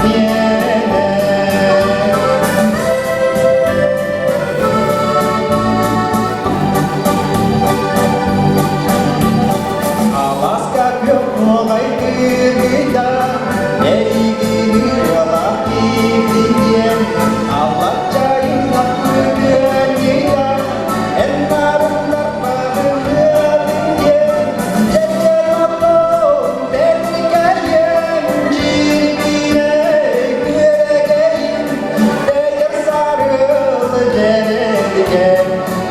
миэнэ. Аласка күөх нуоҕай кыргыйда, эйигин ырыалаах киирдин диэн, аллаччайын аппытыанньыйда, эн нарыннар баҕырыатын диэн, дьэдьэн отон бэркэйэн, дьирбинэ күөрэгэйин, бэйэр сарыл дьэрэлгэн,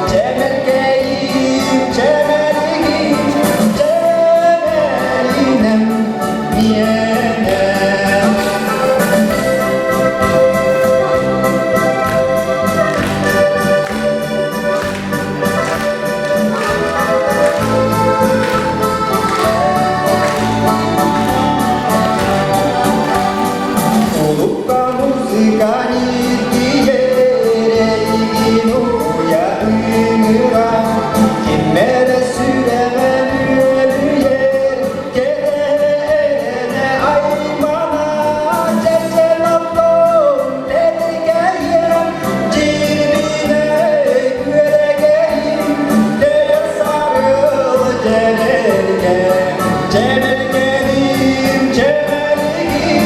чэмэлкэйим, чэмэлигим, чэмэлинэм миэнэ. Улукка музыка ньиргийэр эйигин уйа ыҥыра, ким эрэ сүрэҕин үөлүйэр, кэрэ аймана, чэчэн оттон тэтигэйэн, дьирбинэ күөрэгэйин, дэйэр сарыл дьэрэлгэ, чэмэлгэним, чэмэлигим,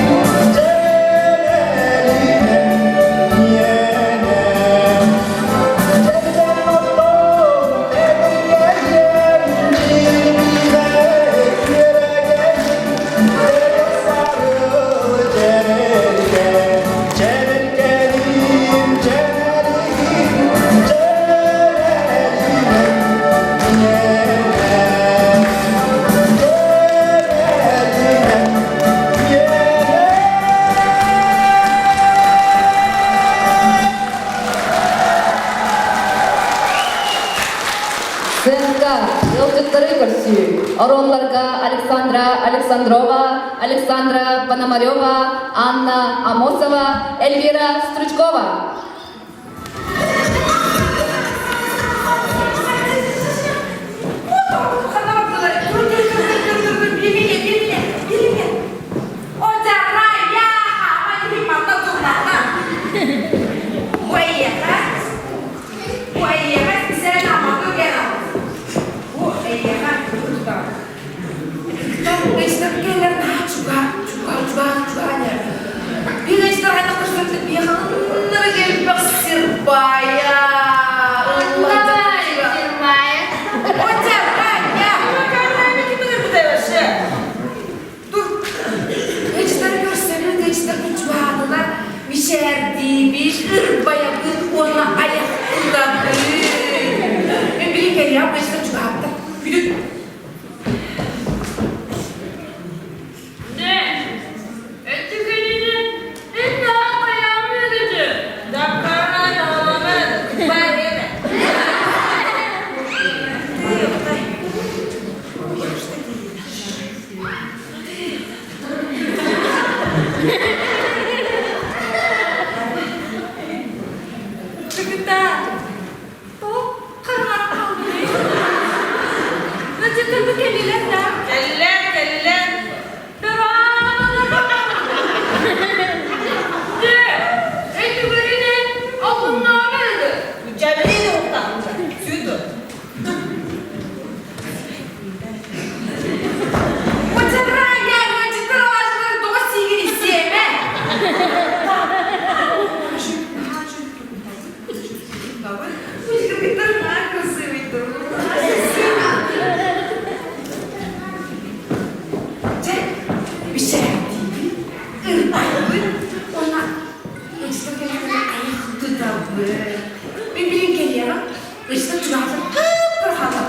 чэмэлинэн миэнэ. Чэчэн оттон тэтигэйэн, дьирбинэ күөрэгэйин, дэйэр сарыл дьэрэлгэ, чэмэлгэним, чэмэлигим, чэмэлинэн миэнэ. Чэмэлинэн миэнэ. Сценка ыалдьыттары көрсүү. Оруолларга Александра Александрова, Александра Пономарева, Анна Амосова, Эльвира Стручкова. Мичээрдиибит, ырбайабыт уонна айахтатабыт. Мен билин кэлиэҕим бэйэтэ чугаһатта. Бүтүн. Ne? Өттүкүнүнүн ыннаах айаам үгүтү. Даккаран аламын. Байрена. Кыгыта. Тоқ қарғар қалды. Өтетірді келелер да. Кэллэр, кэллэр. Дьэ, өттүгүрүнэн окуннааҕы ылы. Дьэбилиин уктаҕынча. Сүүтү. Утарая! Бабы, пусть кыргыттар наар красивый Дьэ, бишээттиибин, ырбайбын уонна ыччат кэлэҕин айах тутабын. Мин билин кэлиэҕим, ыччат чугаһатан кып-кыра хаалар.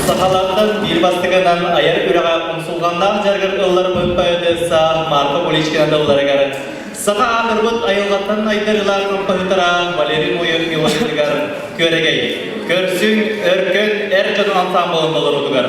Сахалартан биир бастакынан айар үрэҕэ умсулҕаннаах дьарыгар ылларбыт поэтесса Марфа Куличкина тылларыгар саха аатырбыт айылҕаттан айдарыылаах хампаһытара Валерий Моев мелодиятыгар Күөрэгэй, көрсүҥ, өркөн эр дьон ансаамбылын толоруутугар.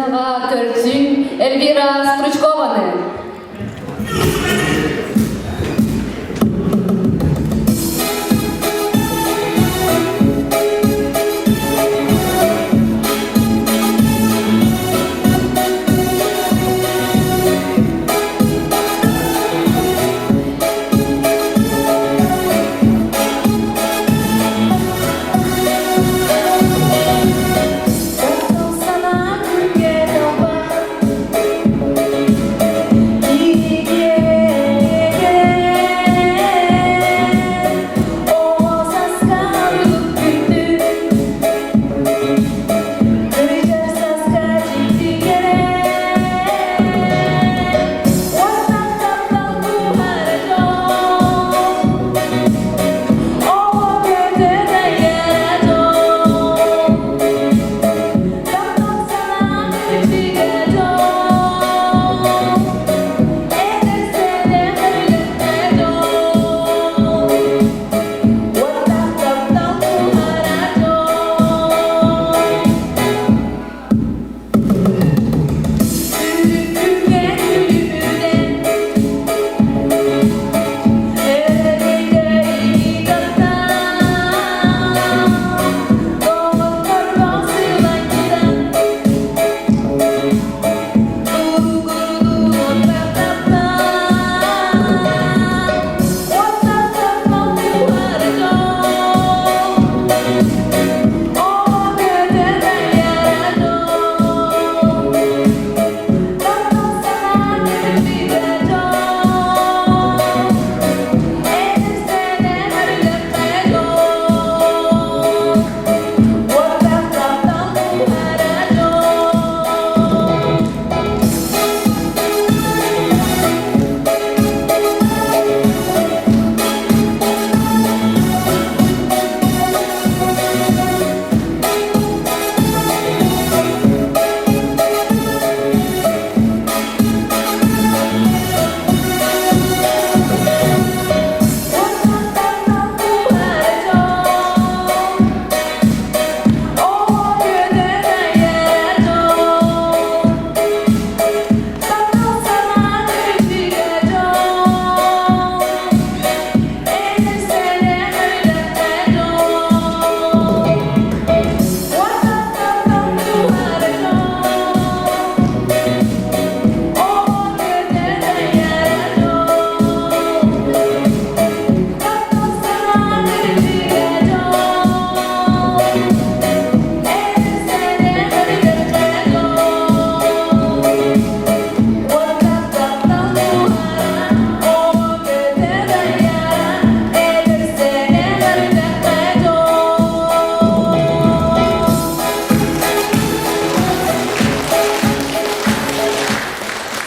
Сценаҕа көрсүҥ Эльвира Стручкованы. Санаа күнгэ талбан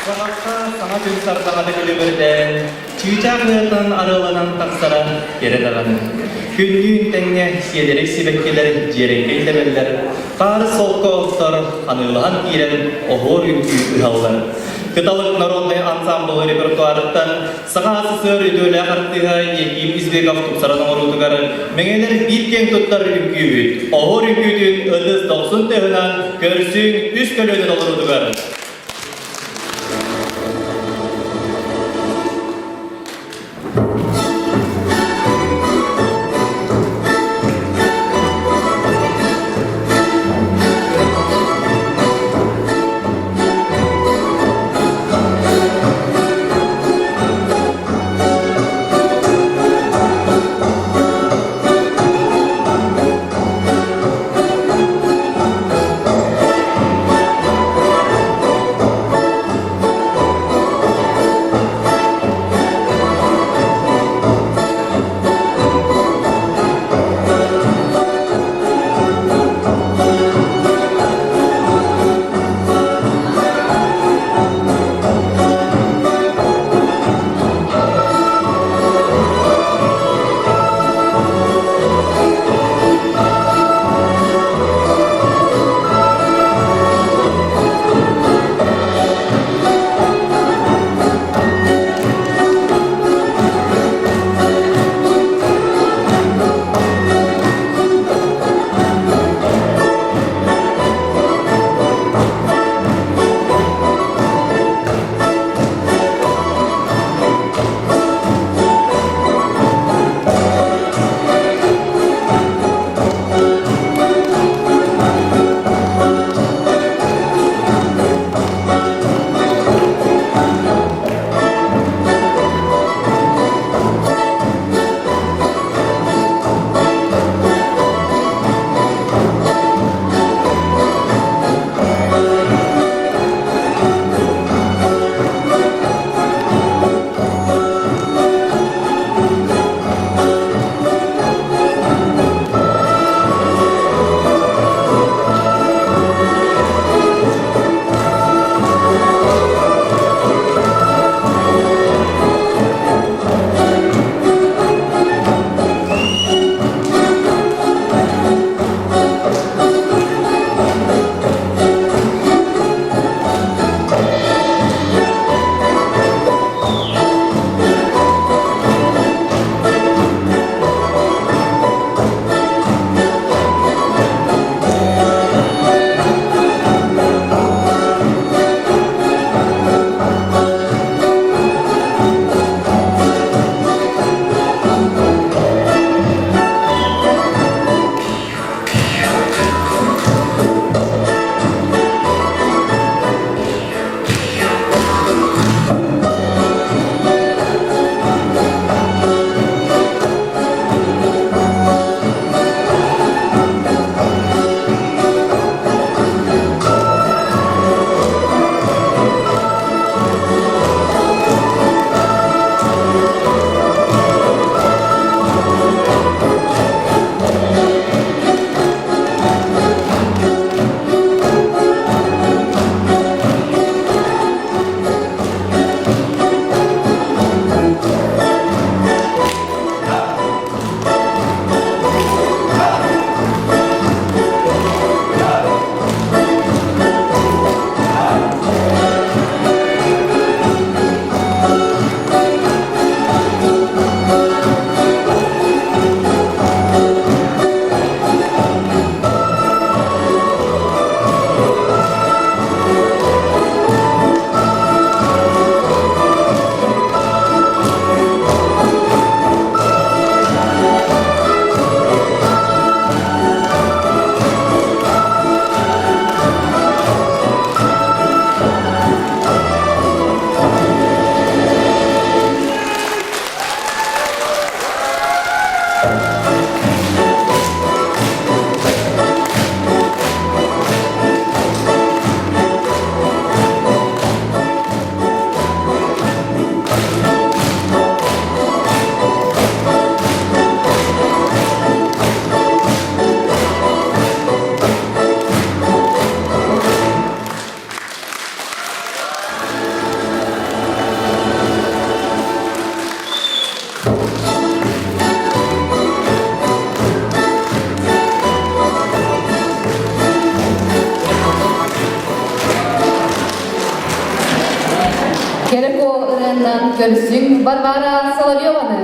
Саҕахха саҥа күн сардаҥата күлүмүрдээн, чыычаах ыатан арыаланан тахсара кэрэ даҕаны. Күннүүн тэҥҥэ сиэдэрэй сибэккилэр дьиэрэҥкэй тэбэллэр, хаары солко оттор ханыылаһан киирэн оһуор үҥкүү ыһаллар. Кыталык народнай ансаамбыл репертуарыттан Саха СССР үтүөлээх артыыһа Яким Избеков тупсаран оҥоруутугар Мэҥэлэр биир киэҥ туттар үҥкүүбүт, оһуор үҥкүүтүн ытыс дохсун тыаһынан көрсүҥ үс көлүөнэ толоруутугар. Кэрэко ырыаннан көрсүҥ Варвара Соловьеваны.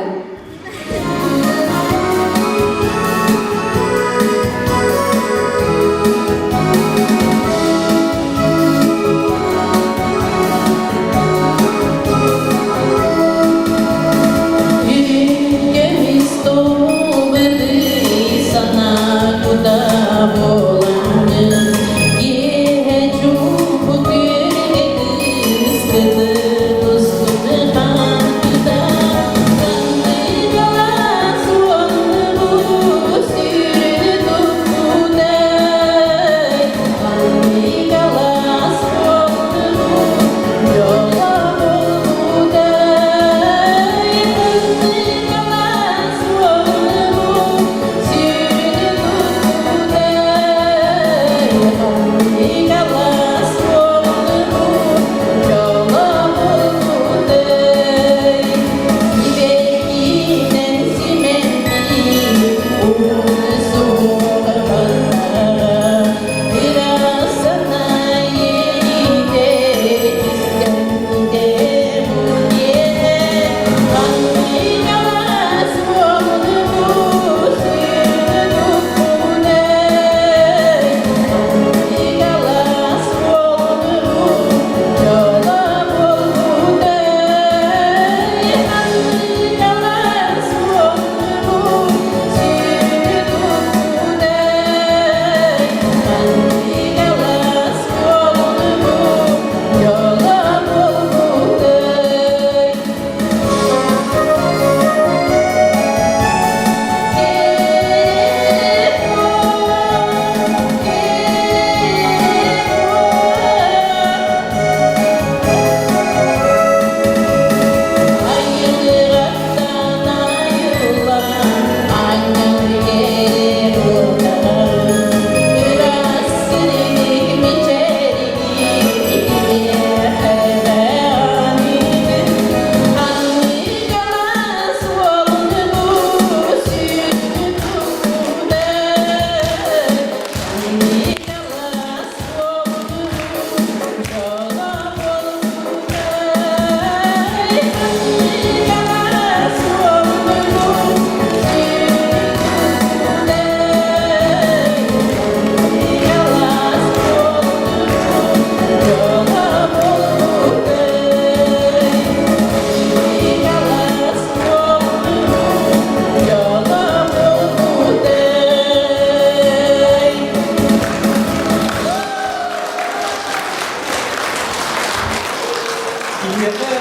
Киһиэхэ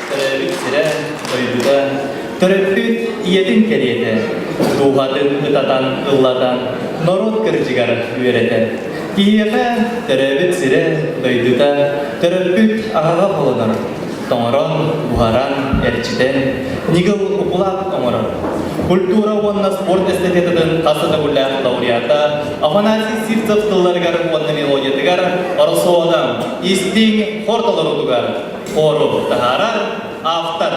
төрөөбүт сирэ, дойдута, төрөппүт ийэтин кэриэтэ, дууһатын ытатан, ыллатан, норуот кырдьыгар үөрэтэр. Киһиэхэ төрөөбүт сирэ, дойдута, төрөппүт аһаҕа холонор, тоҥорон, буһаран, эрчитэн, ньыгыл укулаат оҥорор. Культура уонна спорт эстафетатын хас да төгүллээх лауреата Афанасий Сивцев тылларыгар уонна мелодиятыгар Оросуодан истиҥ хор толоруутугар хору таһаарар автор.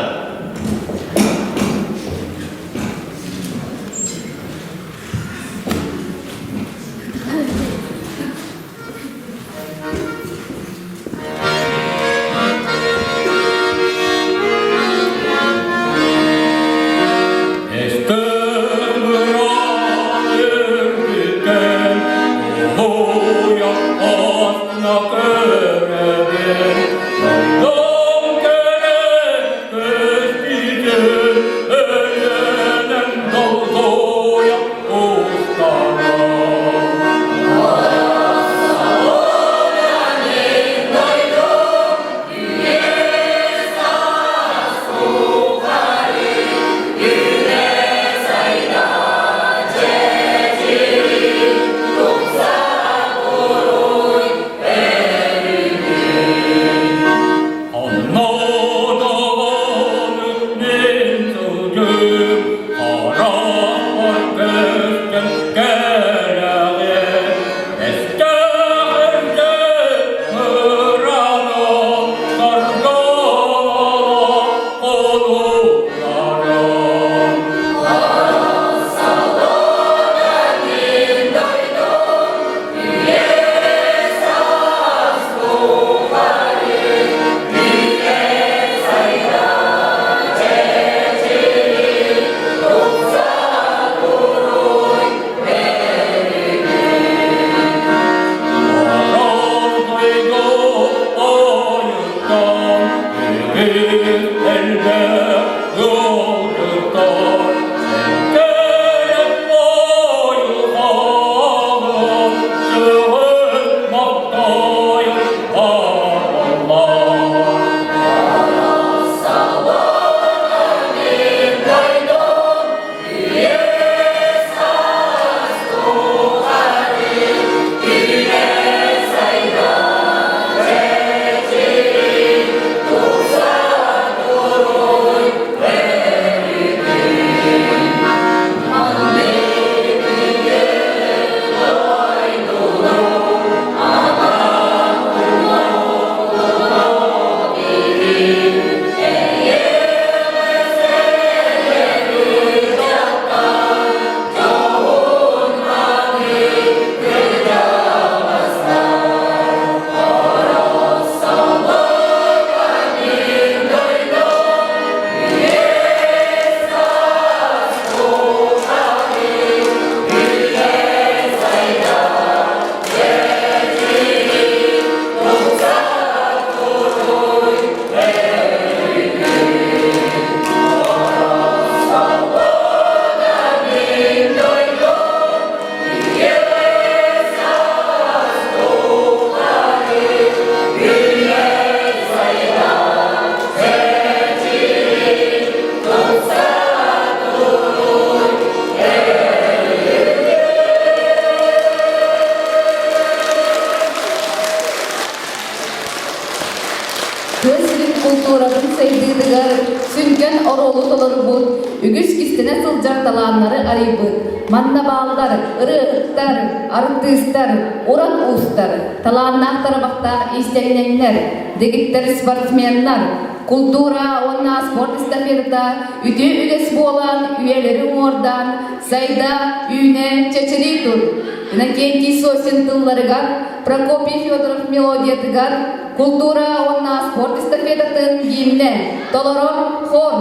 Көрөбүн, үгүс кистэнэ сылдьар талааннары арыйбыт. Манна бааллар ырыаһыттар, артыыстар, уран уустар, талааннаах тарабахтаах иистэнньэҥнэр, дэгиттэр спортсменнар, култуура уонна спорт эстафетата үтүө үгэс буолан үйэлэри уҥуордаан сайда, үүнэ, чэчирии тур. Иннокентий Сосин тылларыгар, Прокопий Федоров мелодиятыгар култуура уонна спорт эстафетатын гимнэ толорор хор.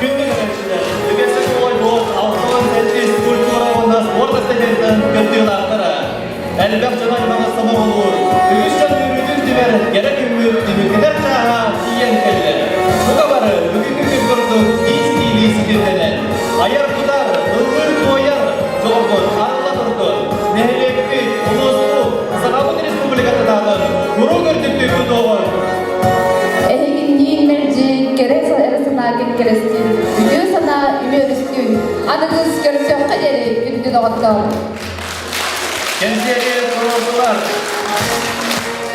Күндү көрөөччүлэр, үгэскэ кубулуйбут 67 культура уонна спорт эстафетатын кыттыылаахтара. Элбэх дьон аймаҕы сомоҕолуур, үгүс дьон үөрүүтүн түмэр кэрэ күммүт түмүктэнэр чааһа тиийэн кэллэ. Бука бары бүгүҥҥү күн курдук тиис-тиилии ситимнэнэн, айар-тутар, ыллыыр-туойар дьолгут арылла турдун. Нэһилиэкпит, улууспут, Сахабыт Республикатынааҕы куруук үрдүктүк тутуоҕун! Эһигинниин мэлдьи кэрэ эрэ санаа кэккэлэстин, үтүө санаа үмүөрүстүн. Аныгыс көрсүөххэ диэри күндү доҕоттоор! Кэнсиэри туруордулар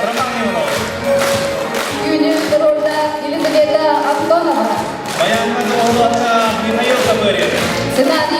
Роман Иванов. Түүнү туруорда Елизавета Антонова. Баянга доҕуһуоллатта Михаил Табырин. Сценарий